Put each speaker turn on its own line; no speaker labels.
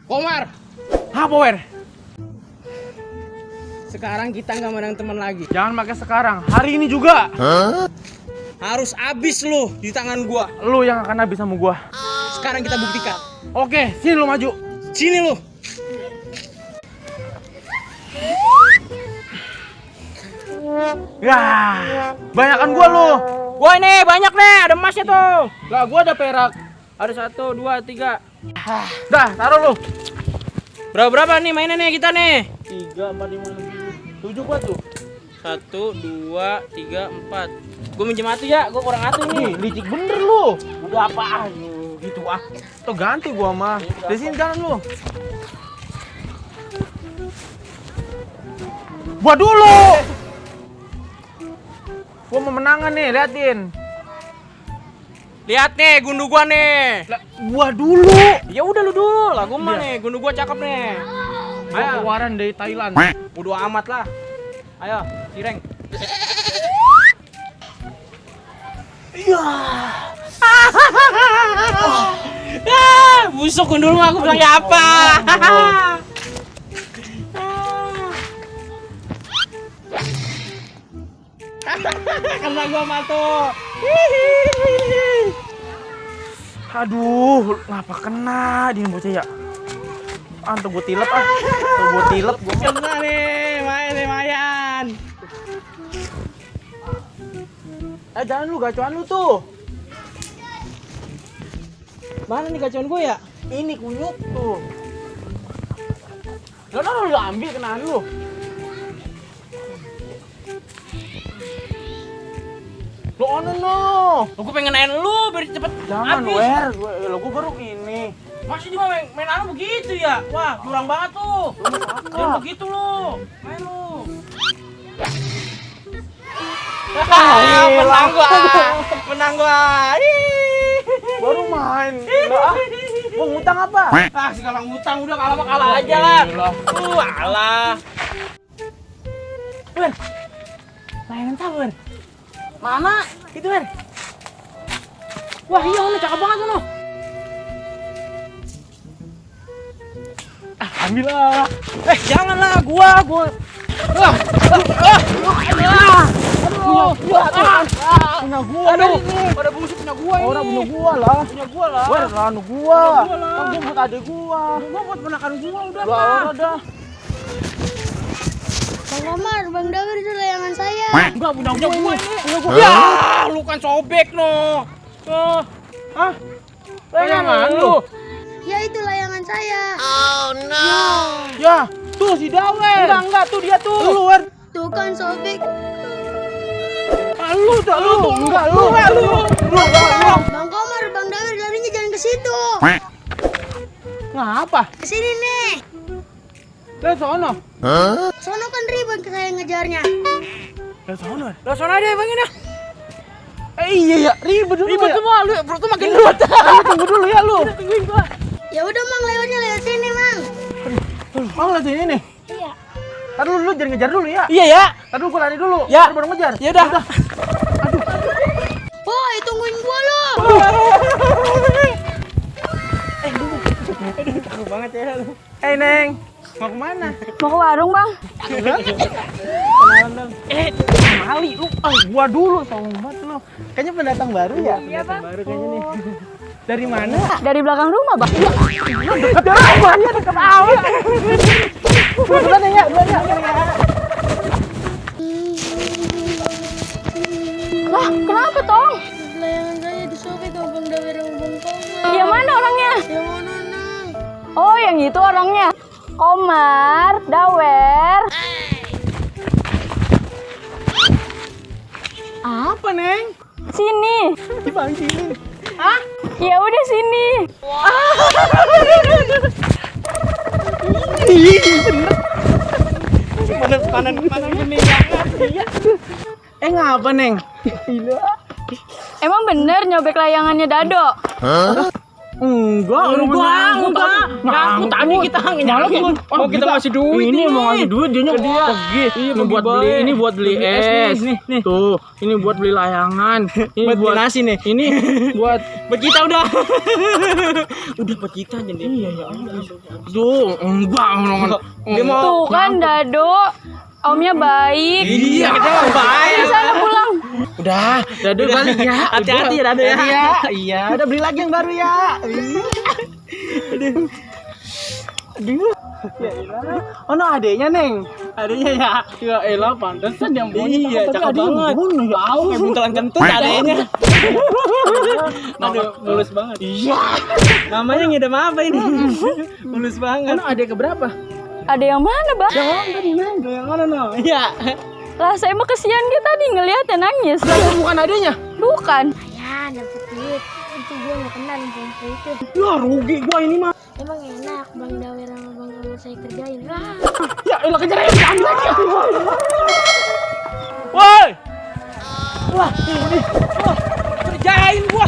Komar,
Apa, Wer?
sekarang kita nggak menang teman lagi.
Jangan pakai sekarang, hari ini juga.
Harus abis lo di tangan gua.
Lu yang akan habis sama gua.
Sekarang kita buktikan.
Oke, sini lu maju.
Sini lo.
Ya, banyakan gua lu.
Gua ini banyak nih, ada emasnya tuh.
Lah, gua ada perak.
Ada 1, 2, 3.
Dah, taruh lu.
Berapa nih mainnya nih kita nih?
3, 4, 5, 6, 7 gua tuh.
1, 2, 3, 4. Gua minjem atu ya, gua kurang atu nih.
Licik bener lu. Udah apa gitu ah. Tuh ganti gua mah. Di sini jalan lu. Gua dulu. Gua mau menangan nih, liatin.
Lihat nih, gundu gua nih.
Lah, gua dulu.
Ya udah lu dulu lah, gua mah
Iya.
nih, gundu gua cakep nih.
Gua
Ayo,
keluaran dari Thailand.
bodo amat lah. Ayo, cireng.
Iya.
Busuk gundul mah, aku bilang ya apa? Kena gua matu.
Aduh, ngapa kena dia bocah ya? Tuh gua tilep ah. Tuh gua tilep gua.
Kena nih, lumayan.
Jangan lu gacuan lu tuh.
Mana nih gacuan gua ya?
Ini kunyuk tuh. Lah lu ambil kenaan lu. Lu ono no.
Gua pengen naik lu biar cepet
Jangan
habis.
Wer, gua baru ini.
Masih dia main anu begitu ya? Wah, curang banget tuh. Jangan begitu lu. Main lu. Menang gua. Menang gua.
Baru main. Lah, mau ngutang apa?
Ah, segala ngutang udah kalah mah kalah aja lah. Alah.
Wer. Layangan sabar.
Mana?
Itu Wer.
Wah, iya lu cakep banget lu.
Ambil lah.
Janganlah gua.
Punya gua
Aduh,
nih.
pada busuk punya gua ini.
Orang punya gua lah.
Punya gua lah.
Wer, anu gua.
Punya gua lah.
Kan gua buat adek gua.
Gua buat ponakan gua udah,
Lah,
Pak.
ora dah.
Bang Komar, Bang Dawir itu layangan saya.
Enggak punya
Punya
gua
gua
ini.
ini.
Punya gua.
Ya, lu kan sobek no.
Hah?
Layangan lu.
Ya itu layangan saya.
Ya, tuh si Dawer.
Enggak tuh dia tuh.
Lu Wer.
Tuh kan sobek.
Lu tak lu. Enggak lu. Lu enggak.
Bang Komar, Bang Dawir larinya jangan ke situ.
Ngapa?
Ke sini nih.
Lah sono.
Sono kan ribet saya ngejarnya.
Lah sono.
Lah sana aja Bang ini.
Iya ya, ribet dulu.
Ribet
ya.
semua lu, bro tuh makin ribet.
Ayo tunggu dulu ya lu.
Tungguin gua.
Ya udah Mang, lewatnya lewat sini Mang.
Mau lihat ini nih.
Iya.
Tadi lu jangan ngejar dulu ya.
Iya ya.
Tadi gua lari dulu.
Ya.
Baru ngejar.
Ya udah.
Woi, tungguin gua lo.
Seru banget ya lu.
Neng, mau kemana?
Mau ke warung Bang?
Kenalan dong.
Mali lu. Gua dulu sobat lu. Kayaknya pendatang baru ya.
Iya Bang.
Baru kayaknya nih.
Dari mana?
Dari belakang rumah Bang.
Dekat rumahnya, dekat awet. Duluan ya, duluan ya.
Lah, kenapa Tong? Layangan saya disobek sama Bang Dawir sama Bang Komar. Yang mana orangnya? Yang mana Nang? Oh, yang itu orangnya. Komar, Dawer.
Apa, Neng?
Sini.
Dibangkinin.
Ya udah sini.
Panan gini ya.
Ngapa, Neng?
Emang bener nyobek layangannya Dado?
Enggak.
Ngaku tadi kita ngelakuin.
Oh, kita ngasih duit. Ini mau ngasih duit dia pergi.
Iya,
Ini buat beli, ini buat beli es.
Nih.
Tuh, ini buat beli layangan. Ini
Buat beli nasi nih.
Ini buat
Kita udah.
udah buat kita jadi. Iya ya. Tuh, enggak
Dia mau
Tuh kan Dado, omnya baik.
Iya, kita mau bayar.
Di sana pulang.
Udah, Dado balik ya.
Hati-hati ya, Dado ya.
Iya, udah beli lagi yang baru ya. Aduh. Ya elah. Oh, no adeknya, Neng.
Adanya ya.
Ya elah, pantesan yang bunyi.
Iya, cakep banget.
Ya Allah.
Kayak buntelan kentut adanya.
Aduh, mulus banget.
Iya. Namanya ngidam apa ini? Mulus banget.
Kan adek keberapa?
Ada yang mana, Bang?
Yang mana no? Iya.
Lah saya mah kesian dia tadi ngeliatnya nangis.
Bukan adeknya.
Bukan.
Ya, dapet duit. Itu gue gak kenal bangku itu.
Ya rugi gua ini mah.
Emang enak Bang Dawer sama Bang Kamu saya kerjain. Wah.
Ya elah kejar aja ambil lagi.
Woi. Wah, ini. Wah, kerjain gua.